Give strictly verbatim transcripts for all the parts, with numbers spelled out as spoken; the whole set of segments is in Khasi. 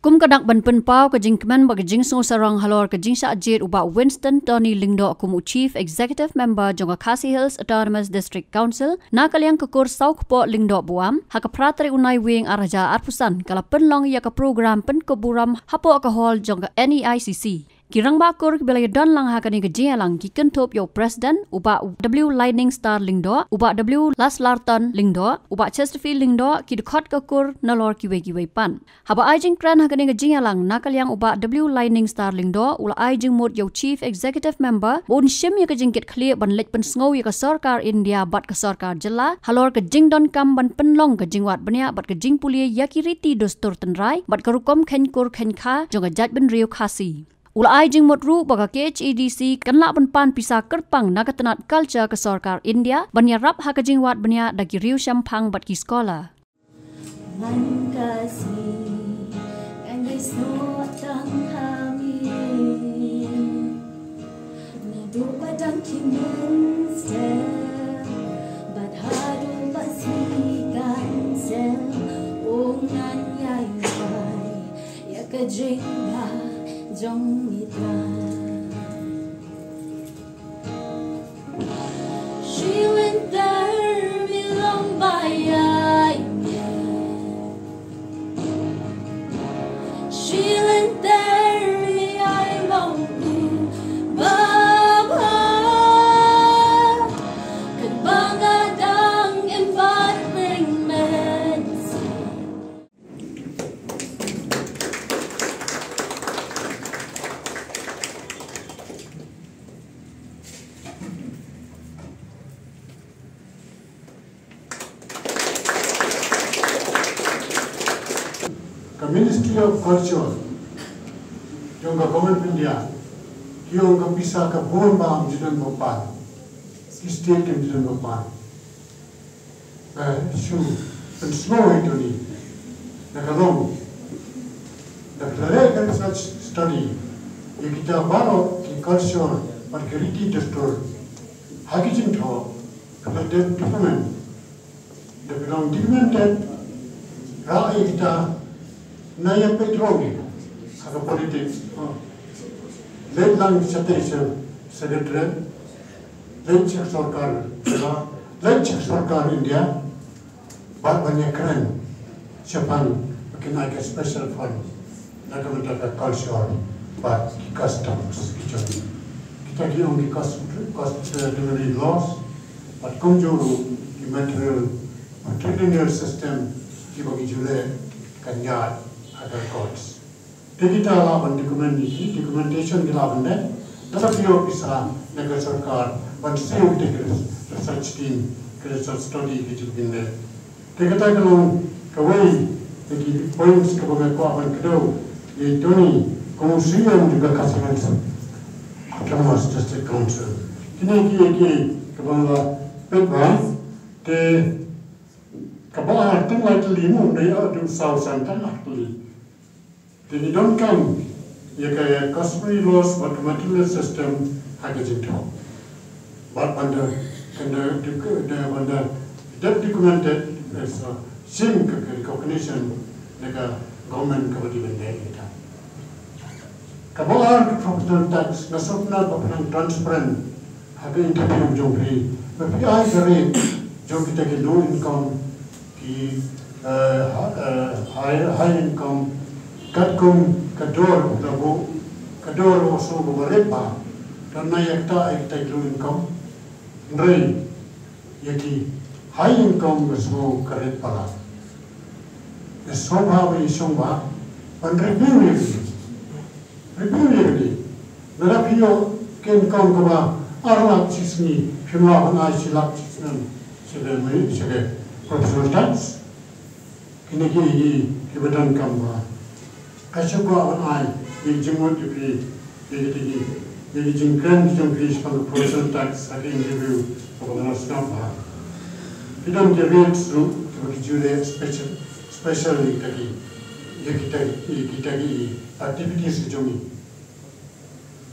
Kum ka dak ban pynpaw ka jingkmen bad ka jingsngewsarong halor ka jingshah jied u Bah Winston Tony Lyngdoh kum u Chief Executive Member jong ka Khasi Hills Autonomous District Council, na ka liang ka kur Sawkpoh Lyngdoh Buaim, ha ka phra tarik u Naiwieng ar hajar arphew san, ka la pynlong ïa ka program pynkup burom hapoh ka hall jong ka N E I C C. Ki rangbah kur kiba la ïadon lang ha kane ka jingïalang ki kynthup ïa u President, u Bah W Lightning Star Lyngdoh, u Bah W Laslarton Lyngdoh, u Bah Chesterfield Lyngdoh, ki dkhot ka kur, nalor kiwei kiwei pat. Haba ai jingkren ha kane ka jingïalang, na ka liang u Bah W Lightning Star Lyngdoh u la ai jingmut ïa u Chief Executive Member ba un shim ïa ka jingkitkhlieh ban leit pynsngew ïa ka sorkar India bad ka sorkar jylla halor ka jingdonkam ban pynlong ka jingwad bniah bad ka jingpule ïa ki riti dustur tynrai bad ka rukom kheiñ kur kheiñ kha jong ka jaitbynriew Khasi. U la ai jingmut ruh ba ka K H A D C kan lah ban pan pisa kyrpang na ka tnat culture ka sorkar India ban ïarap ha ka jingwad bniah da ki riew shemphang bad ki scholar. Man ka sngi kan dei snoh tang ha mi. Naduh ba dang ki mynstep bad haduh ba sngi kan sem, u ngan ïai wai ïa ka jingma jong mi trai. Shi lynter mi long ba ïai ngi. Shi lynter mi ïai long u baba. Kan ba nga dang im bad ring men. Ka Ministry of Culture jong ka Government of India ki ong ka pisa ka bun bam jidon bapar. Ki state kim jidon bapar. Ka shu pynsngew ïa tuni. Na ka long, na ka leh ka research study ïa kita baroh ki culture bad ki riti dustur ha ki jingthoh, ka la dep document. Da ka long documented, rah ïa kita na ïa peit rong ha ka politics. Leit lang shatei sha secretariat, leit sha sorkar, leit sha sorkar India, bad ban ïakren shaphang ba kin ai ka special fund na ka bynta ka culture bad ki customs ki jong ngi. Kita ki ong ki cust-, customary laws bad kumjuh ruh ki material, patrilineal system kiba ngi ju leh kan ïaid ha ka records. Te kita lah ban document ïa ki, documentation ki lah ban dei. Lada phi ïoh pisa na ka sorkar ban siew ïa ki research team, ki research study ki ju pynleh. Te kata ka long kawei na ki points kaba nga kwah ban kdew ïa i Tony kum u C E M jong ka Khasi Hills Autonomous District Council. Kine ki, ki kaba nga la peit ba te kaba ar tang lai tylli mo, dei ar dei saw san tang lai tylli. Te ngi donkam ïa ka customary laws bad ka material system ha ka jingthoh. Bad ban da, kan da, da, ban da dep documented, eh, so, shim ka, ka recognition na ka government kaba dei ban da ïa ka. Kaba ar ka professional tax, nga sngewtynnat ba pynang transparent ha ka interview jong phi, ba phi ai ka rate jong kita ki low income, ki, eh, ha-, eh, high, high income, katkum ka dor, ka bo-, ka dor u shu ba rit ba, don na ïa kata ïa kita ki low income. Hynrei ïa ki high income ka shu ka rit palat. Ka shu ba ba i shong ba ban review ïa ki. Review ïa kane. Lada phi ïoh ka income kaba ar lak shi sngi, phim lah ban ai shi lak shi snem sha ka, sha ka professional tax. Kine ki, ki, kiba donkam ba ka shu kwah ban ai ïa ki jingmut ïa phi, ïa ki, ïa ki jingkren ki jong phi shaphang ka professional tax ha ka interview kaba nga la sngap ba phi don ki rates ruh kiba ki ju leh special, special ïa kita ki, ïa kita ki, ïa kita ki activities ki jong ngi.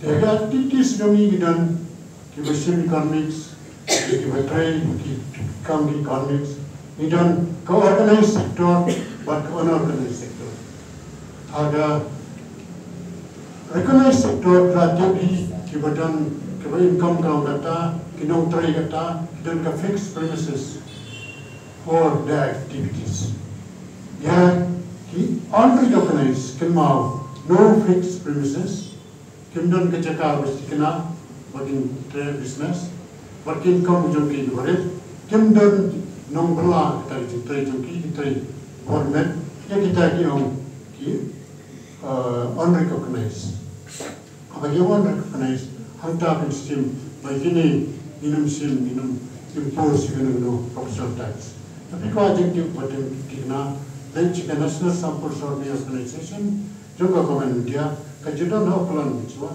Te ka activities jong ngi ki don kiba shim economics, kiba trei, ki kam ki economics. Ngi don ka organized sector bad ka unorganized sector. Ha ka recognized sector la tip hi kiba don, kiba income ka long kata, ki nongtrei kata, ki don ka fixed premises for their activities. Ïa ki unrecognized, kynmaw, no fixed premises, kim don ka jaka ba sdang ba kin trei business, ba kin kam jong ki barit, kim don nongbylla kata ki jingtrei jong ki, ki trei permit, ïa kita ki ong ki, uh, unrecognized. Haba ki unrecognized, hangta phin shim, ba kine ngin ym shim, ngin ym impose ïa kano kano professional tax. Haba ki jingtip ba tip kine, leit sha ka National Sample Survey Organization jong ka Government of India, ka ju don ha u plan mynta.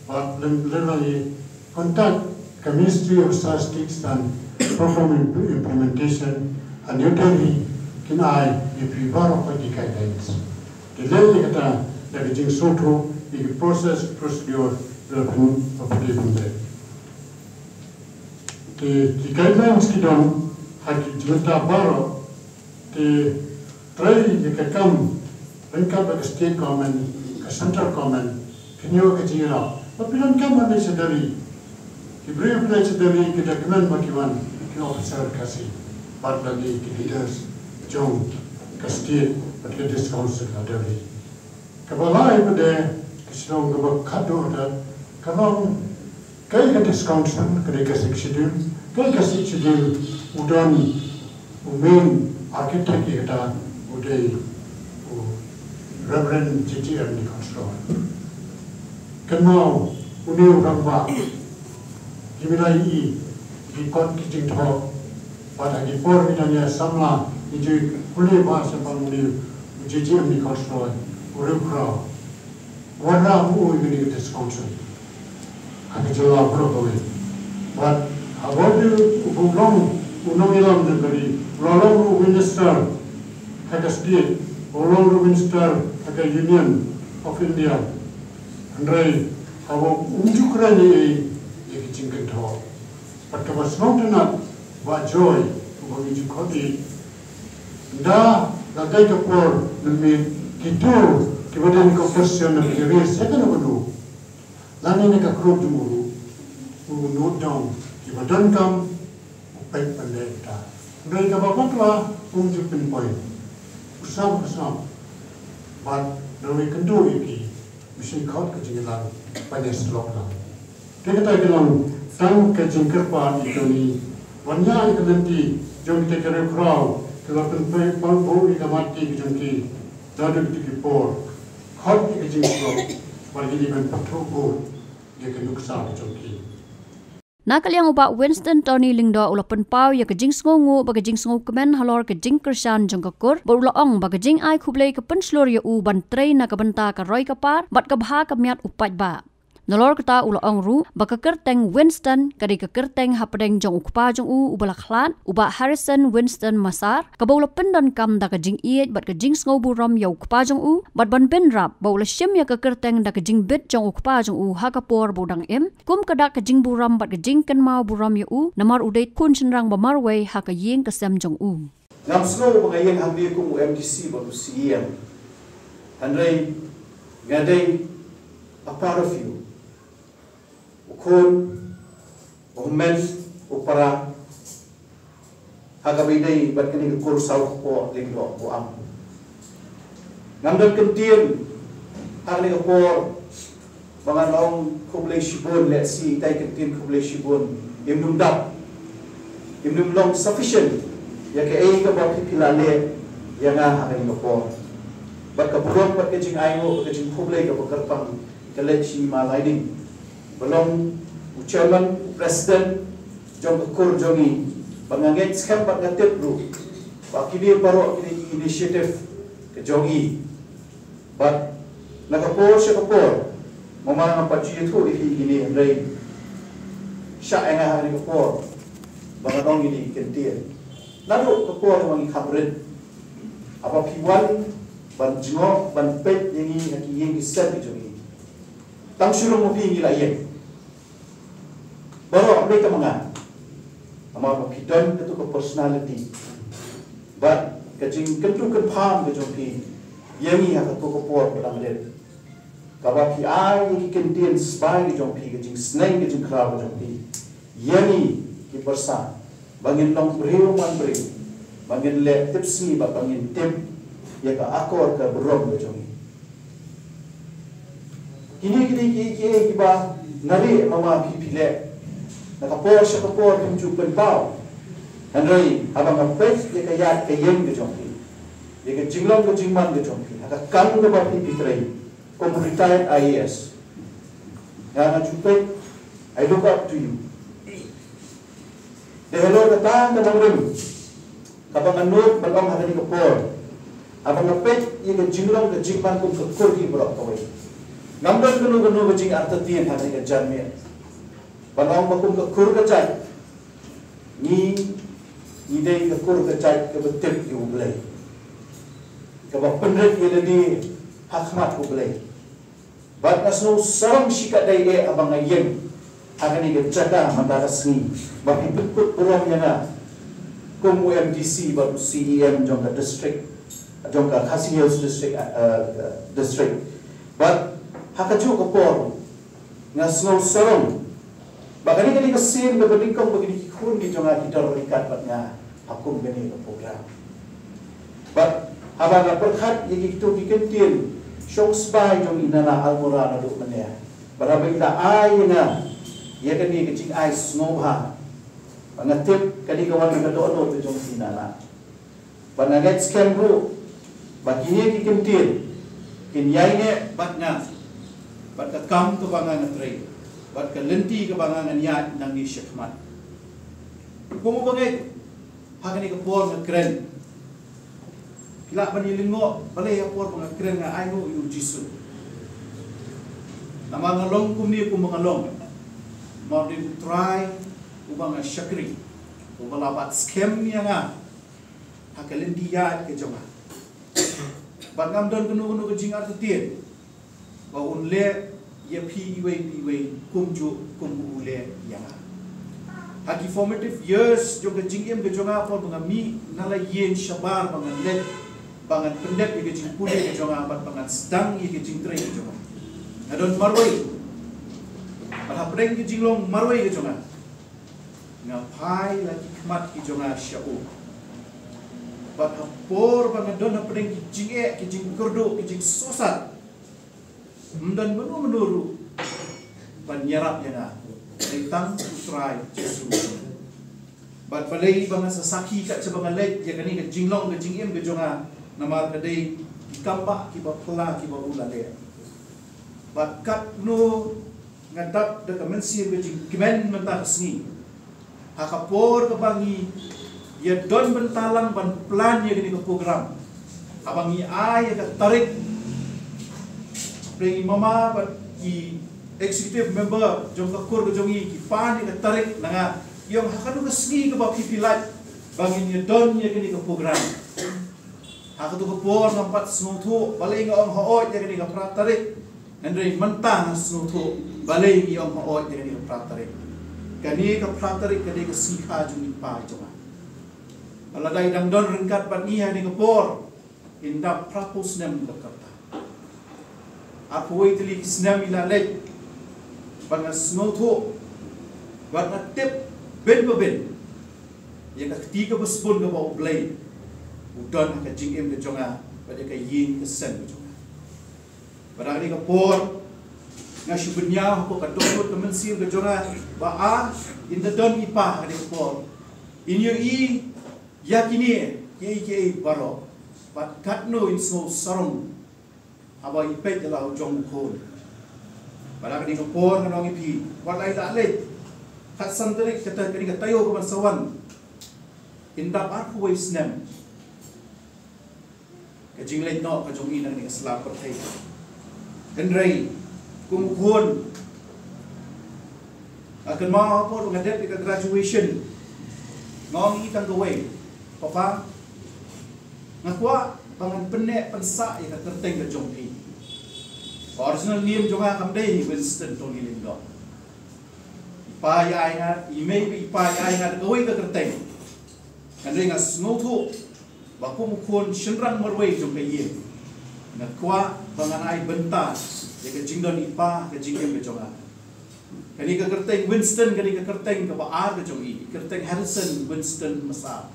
Bad lem, lem lei contact ka Ministry of Statistics and Program Imp-, Implementation ha New Delhi, kin ai ïa phi baroh ki guidelines. Te lei ïa kata, da ka jingsngewthuh ïa ki process, procedure, ba phin, ba phin leh. Te ki guidelines ki don ha ki jingmyntoi baroh, te trei ïa ka kam ryngkat bad ka state government, ka central government, phin ïoh ka jingïarap. Ba phi donkam ban leit sha Delhi, ki briew phi leit sha Delhi, ki da kmen ba ki wan ki officer Khasi bad lane ki leaders jong ka state bad ka district council ha Delhi. Kaba lai pat de, ka shnong kaba khatduh de ka long, kaei ka district council, kaei ka Sixth Schedule, kaei ka Sixth Schedule, u don u main architect ïa kata u dei u Reverend J J M Nichols Roy. Kynmaw, une u rangbah, ki mih la ïohi ki kot ki jingthoh, bad ha ki por ngi dang ïa samla ngi ju pule ba shaphang une u J J M Nichols Roy, u riewkhraw. Wat la u ïa kane ka district council ha ka jylla baroh kawei. Bad haba u long u nongïalam jong ka ri, u la long u minister ha ka state, u long u minister ha ka Union of India. Hynrei haba um ju kren ei ei ïa ki jingkynthoh. Bad kaba sngewtynnat, Bah Joy, uba ngi ju khot ïa, ynda la dei ka por mynmiet, kito kiba don ka opposition na ka ri, sha kano kano, lane na ka group jong u, u nud dong kiba donkam u peit ban leh kata. Hynrei kaba bakla, um ju pinpoint. U sngap, u sngap. Bad da u ïakynduh ïa ki, u shim khot ka jingïalang ban ïasyllok lang. Te kata ka long tang ka jingkyrpad ïa kane, ban ïa ïa ka lynti jong kita ki riewkhraw kiba pynpei pynbuh ïa ka mat ka jong ki. Naduh kito ki por, khot ïa ka jingsyllok, bad ïa ki ban pynthut bud ïa ka nuksa ka jong ki. Na ka liang u Bah Winston Tony Lyngdoh u la pynpaw ïa ka jingsngewnguh bad ka jingsngewkmen halor ka jingkyrshan jong ka kur, bad u la ong ba ka jingai khublei ka pynshlur ïa u ban trei na ka bynta ka roi ka par bad ka bha ka miat u paidbah. Nalor kata u la ong ruh ba ka kyrteng Winston ka dei ka kyrteng hapdeng jong u kpa jong u uba la khlad, u Bah Harrison Winston Massar, kaba u la pyndonkam da ka jingïeit bad ka jingsngewburom ïa u kpa jong u, bad ban bynrap ba u la shim ïa ka kyrteng da ka jingbit jong u kpa jong u ha ka por ba u dang im, kum ka dak ka jingburom bad ka jingkynmaw burom ïa u, namar u dei khun shynrang ba marwei ha ka ïing ka sem jong u. Ngam sngew ba nga ïeng hangne kum u M D C bad u C E M. Hynrei nga dei a part of you. U khun, u hynmen, u para, ha kaba ïadei bad kane ka kur saw kpoh Lyngdoh Buam. Ngam don kyntien ha kane ka por ba ngan ong khublei shibun, lehse itai kyntien khublei shibun im nym dap, im nym long sufficient ïa kaei kaba phi, phi la leh ïa nga ha kane ka por. Bad ka burom bad ka jingainguh, ka jingkhublei kaba kyrpang ka leit sha i Ma Laiding, ba long u chairman, u president jong ka kur jong i, ba nga ngeit skhem bad nga tip ruh ba kine baroh kine ki initiative ka jong i. Bad na ka por sha ka por, ma nga ngam pat ju ïathuh ïa phi kine, hynrei shah ïa nga ha kane ka por ba ngan ong kine ki kyntien. Naduh ka por ba ngi kham rit, haba phi wan ban jngoh ban peit ïa ngi ha ki ïing ki sem ki jong ngi, tang shu long ma phi ngi la ïeng. Baroh, ym dei tang ma nga. Namar ba phi don kato ka personality bad ka jingkyntu kynpham ka jong phi, ïa ngi ha kato ka por ka dang rit, kaba phi ai ïa ki kyntien sbai ki jong phi, ka jingsneng ka jingkhraw ka jong phi ïa ngi ki pyrsa, ba ngin long briew man briew, ba ngin leh tipsngi, ba, ba ngin tip ïa ka akor ka burom ka jong ngi. Kine, kine ki, ki, kiba nga ri ma ma phi phi leh, na ka por sha ka por phim ju pynpaw. Hynrei haba nga peit ïa ka ïaid ka ïeng ka jong phi, ïa ka jinglong ka jingman ka jong phi, ha ka kam kaba phi phi trei kum retired I A S, nga, nga ju peit, I look up to you. Dei halor kata ka nongrim kaba nga nud ban ong ha kane ka por, haba nga peit ïa ka jinglong ka jingman kum ka kur ki baroh kawei, ngam don kano kano ka jingartatien ha kane ka janmiet ban ong ba kum ka kur ka jait, ngi, ngi dei ka kur ka jait kaba tip ïa U Blei, kaba pynrit ïa lade ha khmat U Blei. Bad nga sngew sarong shikatdei eh haba nga ïeng ha kane ka jaka mynta ka sngi, ba phi pynkut burom ïa nga kum u M D C bad u C E M jong ka district, jong ka Khasi Hills district, eh, district. Bad ha kajuh ka por nga sngew sarong ba kane, kane ka sien kaba nyngkong ba kine ki khun ki jong nga ki don ryngkat bad nga ha kum kane ka program. Bad haba nga pyrkhat ïa kito ki kyntien shong sbai jong i Nana Almora naduh mynne, bad haba i la ai ïa nga ïa kane ka jingai sngewbha, ba nga tip kane ka wan na ka dohnud ka jong i Nana. Bad nga ngeit skhem ruh ba kine ki kyntien kin ïaineh bad nga, bad ka kam kaba nga, nga trei, bad ka lynti kaba nga, ngan ïaid nangne shakhmat. Kum uba ngeit, ha kane ka por nga kren. Phi lah ban ïalyngngoh balei ha por ba nga kren nga ainguh ïa U Jisu. Namar nga long kumne kumba nga long, namar dei U Trai uba nga shakri, uba la bat skhem ïa nga ha ka lynti ïaid ka jong nga. Bad ngam don kano kano ka jingartatien ba un leh ïa phi iwei pa iwei kumjuh kum u leh ïa nga. Ha ki formative years jong ka jingim ka jong nga, por ba nga mih na la ïing shabar ba ngan leit, ba ngan pyndep ïa ka jingpule ka jong nga bad ba ngan sdang ïa ka jingtrei ka jong nga, nga don marwei. Bad hapdeng ka jinglong marwei ka jong nga, nga phai la ki khmat ki jong nga sha u. Bad ha por ba nga don hapdeng ki jingeh, ki jingkyrduh, ki jingsngewsih, ym don mano mano ruh ban ïarap ïa nga, dei tang U Trai Jisu. Bad balei ba nga sa sakhi kat shaba nga leit ïa kane ka jinglong ka jingim ka jong nga, namar ka dei ki kambah kiba phylla kiba u la leh. Bad katno nga dap da ka mynsiem ka jingkmen mynta ka sngi, ha ka por kaba ngi ïa don bynta lang ban plan ïa kane ka program. Haba ngi ai ïa ka tarik, hapdeng i mama bad i executive member jong ka kur ka jong ngi ki pan ïa ka tarik na nga, ïong ha kano ka sngi kaba phi phi lait ba ngin ïa don ïa kane ka program. Ha kato ka por ngam pat sngewthuh balei nga ong hooid ïa kane ka phra tarik. Hynrei mynta nga sngewthuh balei ngi ong hooid ïa kane ka phra tarik. Kane ka phra tarik ka dei ka sngi kha jong i pa jong nga. Ba lada i dang don ryngkat bad ngi ha kane ka por, in dap phra phew snem ka rta. Arphew wei tylli ki snem i la leit, bad nga sngewthuh bad nga tip bin ba bin ïa ka kti kaba sbun kaba U Blei u don ha ka jingim ka jong nga bad ïa ka ïing ka sem ka jong nga. Bad ha kane ka por nga shu bynñiaw hapoh ka dohnud ka mynsiem ka jong nga ba, ah, in da don i pa ha kane ka por, in ïohi ïa kine kiei kiei baroh. Bad katno in sngew sarong haba i peit ïa la u jong u khun. Bad ha kane ka por ngan ong ïa phi, wat la i la leit, khatsan tarik kata, kane ka taïew kaban sa wan, in dap arphew wei snem ka jingleit noh ka jong i na kane ka sla pyrthei. Hynrei kum u khun, nga kynmaw ha por ba nga dep ïa ka graduation, nga ong ïa i tang kawei, Papa, nga kwah ba ngan pynneh pynsah ïa ka kyrteng ka jong phi. Ka original name jong nga kam dei Winston Tony Lyngdoh. I pa i ai nga, i mei bad i pa i ai nga da kawei ka kyrteng. Hynrei nga sngewthuh ba kum u khun shynrang marwei jong ka ïing, Nga kwah ba ngan ai bynta ïa ka jingdon i pa, ka jingim ka jong nga. Kane ka kyrteng Winston, kane ka kyrteng kaba ar ka jong i, kyrteng Harrison Winston Masa.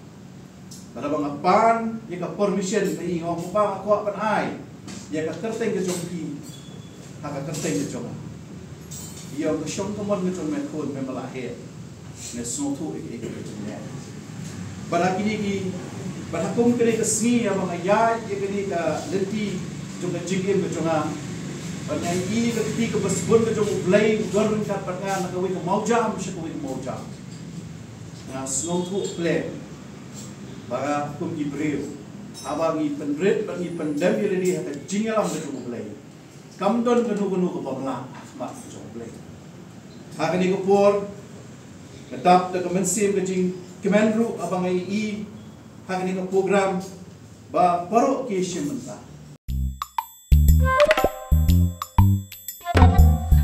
Bad haba nga pan ïa ka permission na i, nga ong, "Papa, nga kwah ban ai ïa ka kyrteng ka jong phi ha ka kyrteng ka jong nga." I ong, "Ka shong ka mon ka jong me khun, me ma la heh, me sngewthuh ïa ka jong me." Bad ha kine ki, bad ha kum kane ka sngi haba nga ïaid ïa kane ka lynti jong ka jingim ka jong nga, bad nga ïohi ka kti kaba sbun ka jong U Blei u don ryngkat bad nga na kawei ka mawjam sha kawei ka mawjam. Nga sngewthuh pleng ba kum ki briew, haba ngi pynrit bad ngi pyndem ïa lade ha ka jingïalam ka jong U Blei, kam don kano kano kaba mlak ha khmat ka jong U Blei. Ha kane ka por, ka dap da ka mynsiem ka jingkmen ruh haba nga ïohi ha kane ka program ba baroh ki shim bynta.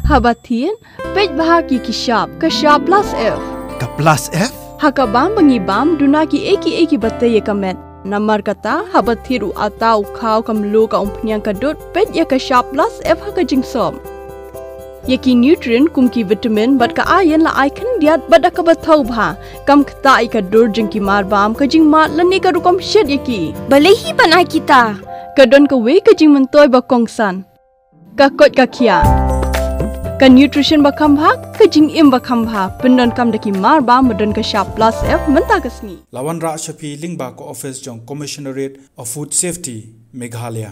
Haba thied, peit bha ki ki shap, ka shap plus F. Ka plus F? Ha ka bam ba ngi bam, duna ki ei ki ei kiba tei ïa ka met. Namar kata, haba thied u atta, u khaw, ka mluh, ka umphniang, ka dud, peit ïa ka shap plus F ha ka jingsop. Ïa ki nutrient kum ki vitamin bad ka iron la ai khyndiat bad da kaba thaw bha. Kam ktah ïa ka dur jong ki mar bam, ka jingmad lane ka rukom shet ïa ki. Balei hi ban ai kita? Ka don kawei ka jingmyntoi ba kongsan. Ka koit ka khiah. Ka nutrition ba kham bha, ka jingim ba kham bha. Pyndonkam da ki mar bam ba don ka shap plus F mynta ka sngi. La wanrah sha phi lyngba ka office jong Commissionerate of Food Safety, Meghalaya.